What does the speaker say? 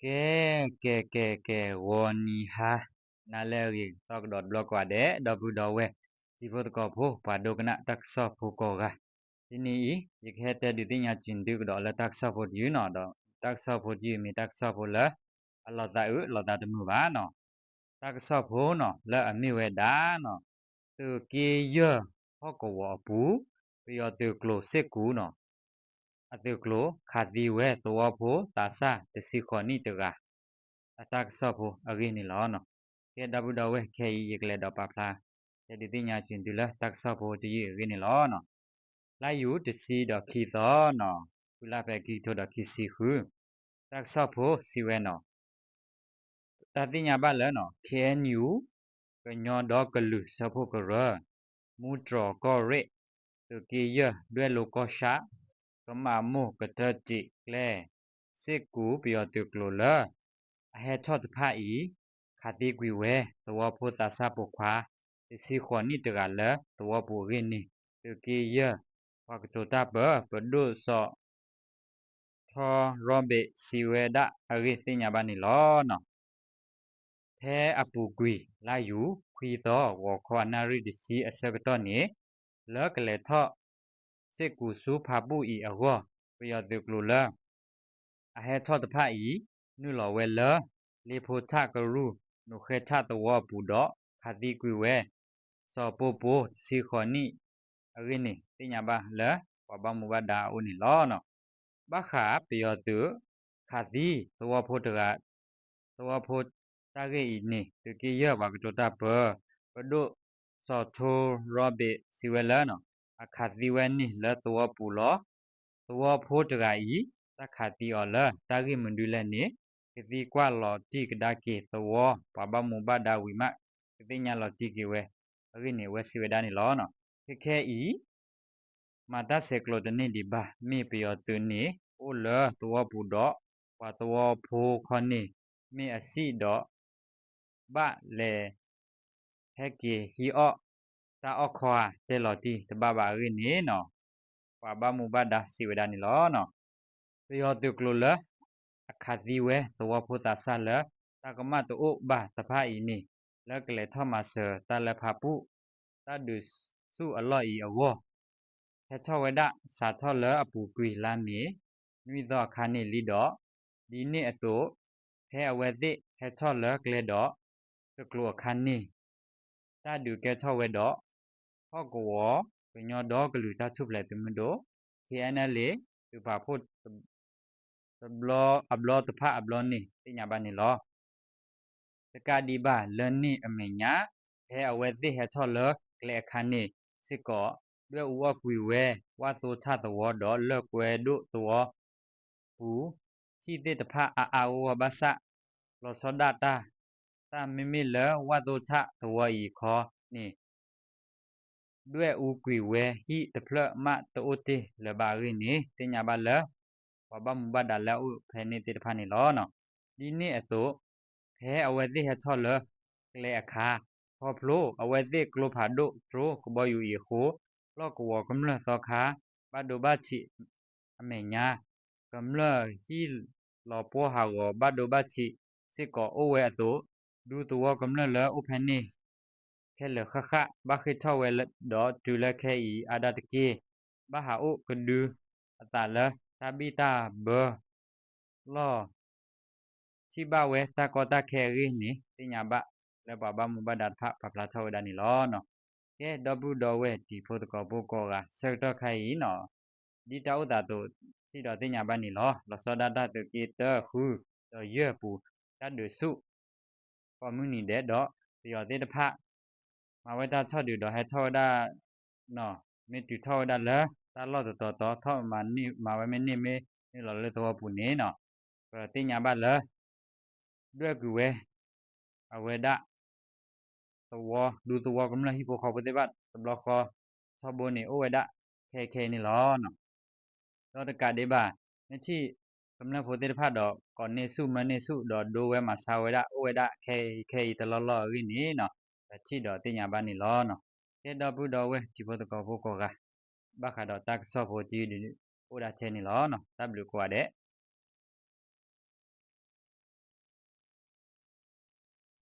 ကဲ, ကဲ ကဲ ကဲ, ဂီၤနံၤဟါနၤလၢအဂ့ၤ သီကဒီးတဘျီကိးဂၤဒဲး ဒီပုၢ်ဒီဝဲၢ် တံၤဖိသကိးဖိ ပှၤဒိကနၣ်တၢ်ကစီၣ်ဖိကိးဂၤ, တနံၤအံၤ ယကဟဲတဲဒုးသ့ၣ်ညါက့ၤသုကဒီးလၢတၢ်ကစီၣ်ဖိတယုၢ်နီၤ, ဒီးတၢ်ကစီၣ်ဖိတယုၢ်မ့ၢ်တၢ်ကစီၣ်ဖိလၢ အလီၤသးအုးလီၤသးတမုာ်ဘၣ်နီၤ. တၢ်ကစီၣ်ဖိနီၤ လၢအမ့ၢ်ဝဲဒၣ်နီၤ, သုးက့ယဲၢ်ဟီၣ်ကဝီၤအပူၤ ပယီၤသုးကျိၤစ့ၢ်ကူးနီၤ အသုးကျိၤ ခးသံဝဲသဝီဖိသးစၢ်တဆံဃိးနံၣ်တဂၤ အတၢ်ကစီၣ်ဖိအဂ့ၢ်န့ၣ်လီၤ. ကဲ ဒီပုၢ်ဒီဝဲၢ် ခဲအံၤ ယကလဲၤဒီးပာ်ဖျါ တဲဒုးသ့ၣ်ညါက့ၤသုလၢတၢ်ကစီၣ်ဖိတယုၢ်အဂ့ၢ်န့ၣ်လီၤ. လါယူၤတဆံဒီးခံသီနီၤ, ဖုလါဖဲခံကထိဒီးခံဆံဃု, တၢ်ကစီၣ်ဖိစံးဝဲနီၤ တၢ်သ့ၣ်ညါဘၣ်လၢနီၤ ခ့ၣ်အဲၣ်ယူၣ် ကညီဒီကလုာ်စၢဖှိၣ်ကရၢ, မူတြီၤကီၢ်ရ့ၣ်, သုးက့ယဲၢ် ဒွဲၣ်လိၤကီၢ်ဆၣ်, ကမးမိၢ်ကတၢၢ်တံးကျဲ, စ့ၢ်ကူးပယီၤသုးကျိၤလၢ အဟဲထီၣ်တဖၣ်အံၤ ခးသံကွံာ်ဝဲ သဝီဖိသးစၢ်ပိာ်ခွါ တဆံဃိးနံၣ်တဂၤလၢသဝီပူၤအဂ့ၢ်န့ၣ် သုးက့ယဲၢ် ပှၤကတိၤတၢ်ပၢ ပဒိၣ်စီၤ ထီရီဘ့း စံးဝဲဒၣ်အဂ့ၢ်သ့ၣ်ညါဘၣ်န့ၣ်လီၤ. ဖဲအပူၤကွံာ်လါယူၤခွံသီ ဂီၤခီအနၣ်ရံၣ်တဆံအဆၢကတီၢ်န့ၣ် လၢကလဲၤထီၣ်စ့ၢ်ကူးဆူဖးပူၣ်အံၤအဂီၢ် ပယီၤသုးကျိၤလၢ အဟဲထီၣ်တဖၣ်အံၤ နုာ်လီၤဝဲလၢ လ့ဖိထၣ်ကရူၢ် နိၣ်ဃဲထၣ်သဝီအပူၤဒီး ခးသံကွံာ်ဝဲ စီၤပိပိတဆံဃိးနံၣ်အဂ့ၢ်န့ၣ် သ့ၣ်ညါဘၣ်လၢ ပှၤဘၣ်မူဘၣ်ဒါအအိၣ်န့ၣ်လီၤ. ဘၣ်ဃးပယီၤသုး ခးသံသဝီဖိတဂၤ သဝီဖိတၢ်ဂ့ၢ်အံၤန့ၣ် သုးက့ယဲၢ်ပှၤကတိၤတၢ်ပၢ ပဒိၣ်စီၤထီရီဘ့း စံးဝဲလၢ အခးသံဝဲန့ၣ်လၢသဝီပူၤလီၤ. သဝီဖိတဂၤအံၤ တၢ်ခးသံအီၤလၢ တၢ်ဂ့ၢ်မနုၤလဲၣ်န့ၣ် ကသံကွၢ်လီၤတံၢ်ကဒါက့ၤသဝီ ပှၤဘၣ်မူဘၣ်ဒါဝံၤမး ကသ့ၣ်ညါလီၤတံၢ်က့ၤဝဲ အဂ့ၢ်န့ၣ် အဝဲစံးဝဲဒၣ်န့ၣ်လီၤ. ခဲခဲအံၤ မၤတၢ်ဆဲးကျိးတန့ၢ်ဒံးဘၣ် မ့ၢ်ပယီၤသုးန့ၣ် အိၣ်လၢသဝီပူၤဒီး ပှၤသဝီဖိခီန့ၣ် မ့ၢ်အစံၣ်ဒီး ဘၣ်လဲၤ ဟဲက့ၤဟံးအီၣ် တၢ်အီၣ်ခီဧါ တဲလီၤတံၢ်တဘၣ်ဘၣ်အဂ့ၢ်န့ၣ်နီၤ ပှၤဘၣ်မူဘၣ်ဒါစံးဝဲဒၣ်န့ၣ်လီၤ. ပယီၤသုးကျိၤလၢ အခးသံဝဲသဝီဖိသးစၢ်လၢ တၢ်ကမၣ်တအိၣ်ဘၣ်တဖၣ်အံၤန့ၣ် လၢကလဲၤထီၣ်မၤစၢၤတၢ်လၢဖးပူၣ် တၢ်ဒုးဆူၣ်အလီၢ်အံၤအဂီၢ် ဟဲထီၣ်ဝဲဒၣ်စးထီၣ်လၢအပူၤကွံာ်လါမ့ၤ နွံသီအခါန့ၣ်လံဒီး ဒ်န့ၣ်အသိး ဖဲအဝဲသ့ၣ်ဟဲထီၣ်လၢကျဲဒီး တကျိၤအခါန့ၣ် တၢ်ဒုးကဲထီၣ်ဝဲဒီး ဟီၣ်ကဝီၤကညီဒီကလုာ်တၢ်ထူၣ်ဖျဲးသုးမုၢ်ဒိၣ် ခ့ၣ်အဲၣ်အဲၣ်လ့ၣ် သုးပာ်ဖှိၣ် တဘျီအဘျီတဖၣ်အဘျီန့ၣ် သ့ၣ်ညါဘၣ်န့ၣ်လီၤ. တကးဒံးဘၣ်လၢန့ၣ်အမဲာ်ညါ ဖဲအဝဲသ့ၣ်ဟဲထီၣ်လၢကျဲအခါန့ၣ်စ့ၢ်ကီး ဒွဲၣ်အူအီၣ်ကွံာ်ဝဲ ဝၣ်သိထၣ်သဝီဒီးလၢၢ်ကွဲဒိၣ်သဝီပူၤ ဟံၣ်သ့ၣ်တဖၣ်အါအါဂီၢ်ဂီၢ်ဘၣ်ဆၣ် လီၤဆီဒၣ်တၢ် တၢ်မ့မ့ၢ်လၢဝၣ်သိထၣ်သဝီအံၤခီန့ၣ် ဒွဲၣ်အူကွံာ်ဝဲဟံၣ်တဖျၢၣ်မးတအိၣ်တ့ၢ်လၢၤဘၣ်အဂ့ၢ်န့ၣ် သ့ၣ်ညါဘၣ်လၢ ပှၤဘၣ်မူဘၣ်ဒါလၢအအိၣ်ဖဲန့ၣ်သ့ၣ်တဖၣ်န့ၣ်လီၤ. ဒ်န့ၣ်အသိး ဖဲအဝဲသ့ၣ်ဟဲထီၣ်လၢကျဲအခါ ခီဖျိအဝဲသ့ၣ်ကျိဖးဒိၣ်တြိကဘီယူၤအံၤအဃိ လီၢ်ကဝီၤကမျၢၢ်သီခါ ဘၣ်ဒိဘၣ်ထံးအမဲာ်ညါ ကမျၢၢ်ဟံၣ်လီၤပှီၢ်ဟးဂီၤဘၣ်ဒိဘၣ်ထံးစ့ၢ်ကီးအိၣ်ဝဲအသိး ဒူသဝီကမျၢၢ်လၢအိၣ်ဖဲန့ၣ် ခဲလၢာ်ဃၣ်ဃၣ် ဘၣ်ဃ့ၢ်ထီၣ်ဝဲဒီးတုၤလၢခဲအံၤအါဒၣ်တက့ၢ် ဘၣ်ဟးအိၣ်ကဒုအသးလၢတၢ်ဘံၣ်တၢ်ဘၢ လီၢ် ထံၣ်ဘၣ်ဝဲတၢ်ကီတၢ်ခဲအဂ့ၢ်န့ၣ် သ့ၣ်ညါဘၣ်လၢပှၤဘၣ်မူဘၣ်ဒါတဖၣ်ပာ်ဖျါထီၣ်ဝဲဒၣ်န့ၣ်လီၤ. ကဲ ဒီပုၢ်ဒီဝဲၢ်တံၤဖိသကိးဖိကိးဂၤ ဆၢကတီၢ်ခါအံၤနီၤ ဒ်တၢ်အိၣ်သးအသိး ထံၣ်ဒီးသ့ၣ်ညါဘၣ်န့ၣ်လီၤ. လီၤဆီဒၣ်တၢ်သုးက့တၢ ဃု ဒီးယဲၢ်ပူၤ တၢ်ဒုးဆူၣ် ကိးမုၢ်နံၤဒဲးဒီး ပယီၤသ့ၣ်တဖၣ် မၤဝဲတၢ်ထီၣ်ဒုးဒီးဟဲထီၣ်ဝဲဒၣ် မ့ၢ်တုၤထီၣ်ဝဲဒၣ်လၢ တၢ်လီၢ်တတီၤတီၤ ထီၣ်မၤန့ၢ်မၤဝဲမ့ၢ်န့ၢ်မ့ၢ်နုာ်လီၤလၢသဝီပူၤန့ၣ်နီၤ ပသ့ၣ်ညါဘၣ်လၢ ဒွဲၣ်ကွံာ်ဝဲ အဝဲဒၣ် သဝီ ဒူသဝီကမျၢၢ်ဟံၣ်ဖိဃီဖိသ့ၣ်တဖၣ်တဘျီဃီ ထီဘိန့ၣ် အိၣ်ဝဲဒၣ်ခဲအံၤခဲအံၤန့ၣ်လီၤ. ဒီးတကးဒံးဘၣ် မ့ၢ်ထံၣ်ကမျၢၢ်ဖိသ့ၣ်တဖၣ်ဒီး ကိးန့ၢ်ဆူၣ်မၢန့ၢ်ဆူၣ်ဒီးဒိဝဲမၤဆါဝဲဒၣ် အိၣ်ဝဲဒၣ်ခဲအံၤခဲအံၤတလီၢ်လီၢ်အဂ့ၢ်န့ၣ်နီၤ ပထံၣ်ဒီးသ့ၣ်ညါဘၣ်န့ၣ်လီၤ. ကဲ ဒီပုၢ်ဒီဝဲၢ်တံၤဖိသကိးဖိကိးဂၤ ဘၣ်ဃးဒီးတၢ်ကစီၣ်ဖိတယုၢ်ဒုး အိၣ်ဒၣ်ထဲန့ၣ်လီၤ. တၢ်ဘျုးကိးဂၤဒဲး